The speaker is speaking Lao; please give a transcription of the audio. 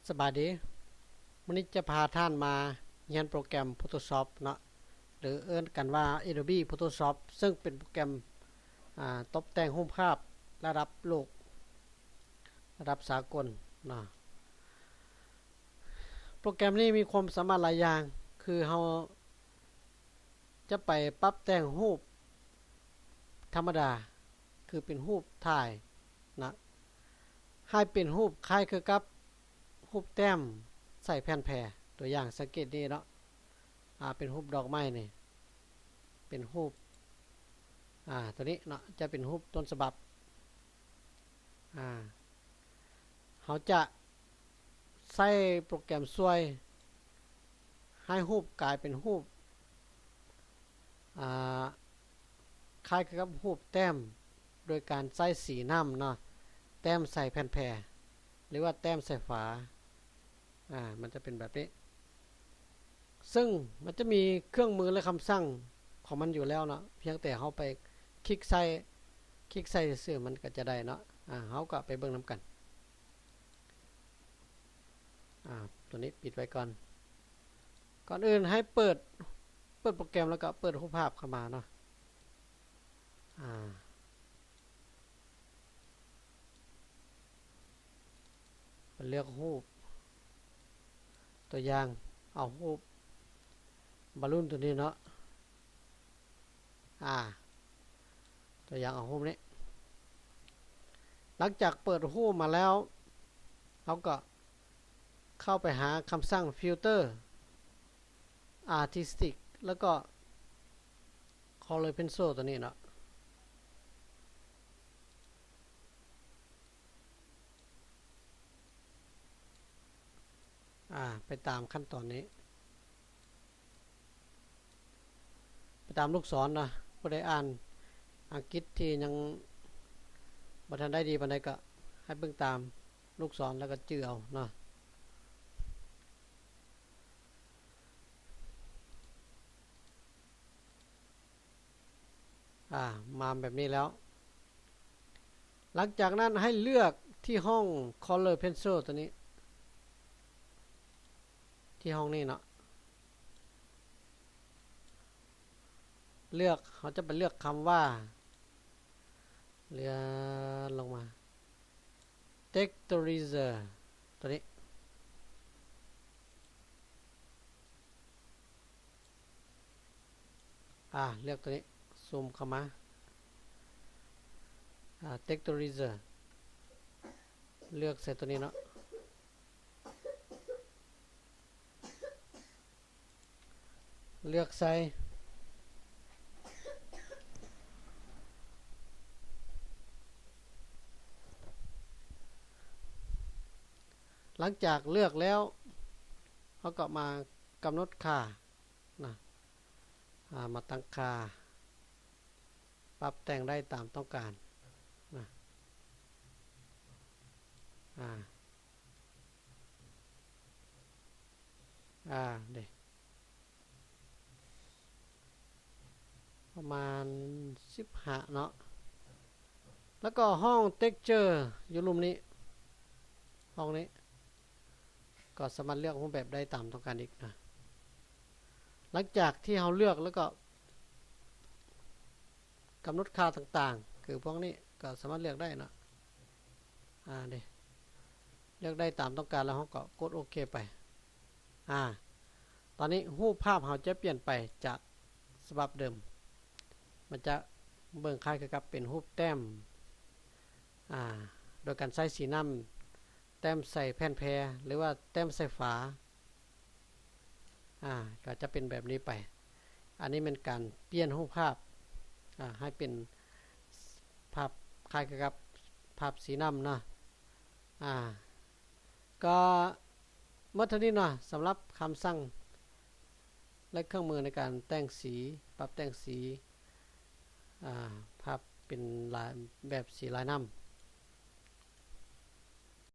ສະບາຍດີ, ມື້ນີ້ຈະພາທ່ານມາຮຽນໂປຣແກຣມ Photoshop ເນາະ ຫຼືເອີ້ນກັນວ່າ Adobe Photoshop ເຊິ່ງເປັນໂປຣແກຣມ ອາ ຕົບແຕ່ງຮູບພາບລະດັບໂລກ ລະດັບສາກົນເນາະ. ໂປຣແກຣມນີ້ມີຄວາມສາມາດຫຼາຍຢ່າງ ຄືເຮົາ ຈະໄປປັບແຕ່ງຮູບທຳມະດາ ຄືເປັນຮູບຖ່າຍນະ ໃຫ້ເປັນຮູບຄ້າຍຄືກັບຮູບແຕ້ມໃສ່ແຜ່ນແພ. ຕົວຢ່າງສັງເກດນີ້ເນາະ ອາ ເປັນຮູບດອກໄມ້ນີ້ ເປັນຮູບ ອາ ຕົວນີ້ເນາະ ຈະເປັນຮູບຕົ້ນສະບັບ ອາ ເຮົາຈະໃຊ້ໂປຣແກຣມຊ່ວຍໃຫ້ຮູບກາຍເປັນຮູບ ອາ ຄ້າຍຄືກັບຮູບແຕ້ມ ໂດຍການໃຊ້ສີນ້ຳເນາະ ແຕ້ມໃສ່ແຜ່ນແພ ຫຼືວ່າແຕ້ມໃສ່ຝາ ອາ ມັນຈະເປັນແບບນີ້. ເຊິ່ງມັນຈະມີເຄື່ອງມື ແລະ ຄຳສັ່ງຂອງມັນຢູ່ແລ້ວເນາະ ພຽງແຕ່ເຮົາໄປຄລິກໃສ່ ຄລິກໃສ່ຊື່ໆ ມັນກໍຈະໄດ້ເນາະ. ອາ ເຮົາກໍໄປເບິ່ງນຳກັນ. ອາ ຕົວນີ້ປິດໄວ້ກ່ອນ. ກ່ອນອື່ນໃຫ້ເປີດ ເປີດໂປຣແກຣມ ແລ້ວກໍເປີດຮູບພາບເຂົ້າມາເນາະ. ອາ ໄປເລືອກຮູບ ຕົວຢ່າງເອົາຮູບບາລູນຕົວນີ້ເນາະ. ອາ ຕົວຢ່າງເອົາຮູບນີ້. ຫຼັງຈາກເປີດຮູບມາແລ້ວ ເຮົາກໍເຂົ້າໄປຫາຄຳສັ່ງ Filter Artistic ແລ້ວກໍ Color Pencil ຕົວນີ້ເນາະ. ອາ ໄປຕາມຂັ້ນຕອນນີ້ ໄປຕາມລູກສອນນະ. ຜູ້ໃດອ່ານອັງກິດທີ່ຍັງບໍ່ທັນໄດ້ດີປານໃດ ກໍໃຫ້ເບິ່ງຕາມລູກສອນ ແລ້ວກໍຈື່ເອົາເນາະ. ອາ ມາແບບນີ້ແລ້ວ ຫຼັງຈາກນັ້ນໃຫ້ເລືອກທີ່ຫ້ອງ Color Pencil ຕົວນີ້ ທີ່ຫ້ອງນີ້ເນາະ. ເລືອກ ເຮົາຈະໄປເລືອກຄຳວ່າ ເລື່ອນລົງມາ Texturizer ຕົວນີ້. ອາ ເລືອກຕົວນີ້ ຊູມເຂົ້າມາ ອາ Texturizer ເລືອກໃສ່ຕົວນີ້ເນາະ. ເລືອກໃສ່ ຫຼັງຈາກເລືອກແລ້ວ ເຮົາກໍມາກຳນົດຄ່ານະ ອາ ມາຕັ້ງຄ່າ ປັບແຕ່ງໄດ້ຕາມຕ້ອງການນະ ອາ ອາ ເດ ປະມານສິບຫ້າເນາະ. ແລ້ວກໍຫ້ອງ Texture ຢູ່ລຸ່ມນີ້ ຫ້ອງນີ້ ກໍສາມາດເລືອກຮູບແບບໄດ້ຕາມຕ້ອງການອີກນະ. ຫຼັງຈາກທີ່ເຮົາເລືອກແລ້ວກໍ ກຳນົດຄ່າຕ່າງໆ ຄືພວກນີ້ກໍສາມາດເລືອກໄດ້ເນາະ ອາ ເດ ເລືອກໄດ້ຕາມຕ້ອງການ ແລ້ວເຮົາກໍກົດໂອເຄໄປ. ອາ ຕອນນີ້ຮູບພາບເຮົາຈະປ່ຽນໄປຈາກສະບັບເດີມ ມັນຈະເບິ່ງຄ້າຍຄືກັບເປັນຮູບແຕ້ມ ອາ ໂດຍການໃຊ້ສີນ້ຳ ແຕ້ມໃສ່ແຜ່ນແພ ຫຼືວ່າແຕ້ມໃສ່ຝາ ອາ ກໍຈະເປັນແບບນີ້ໄປ. ອັນນີ້ແມ່ນການປ່ຽນຮູບພາບ ອາ ໃຫ້ເປັນພາບຄ້າຍຄືກັບພາບສີນ້ຳເນາະ. ອາ ກໍໝົດເທົ່ານີ້ເນາະ ສຳລັບຄຳສັ່ງ ແລະ ເຄື່ອງມືໃນການແຕ່ງສີ ປັບແຕ່ງສີ ອາ ພາບເປັນລາຍ ແບບສີລາຍນ້ຳ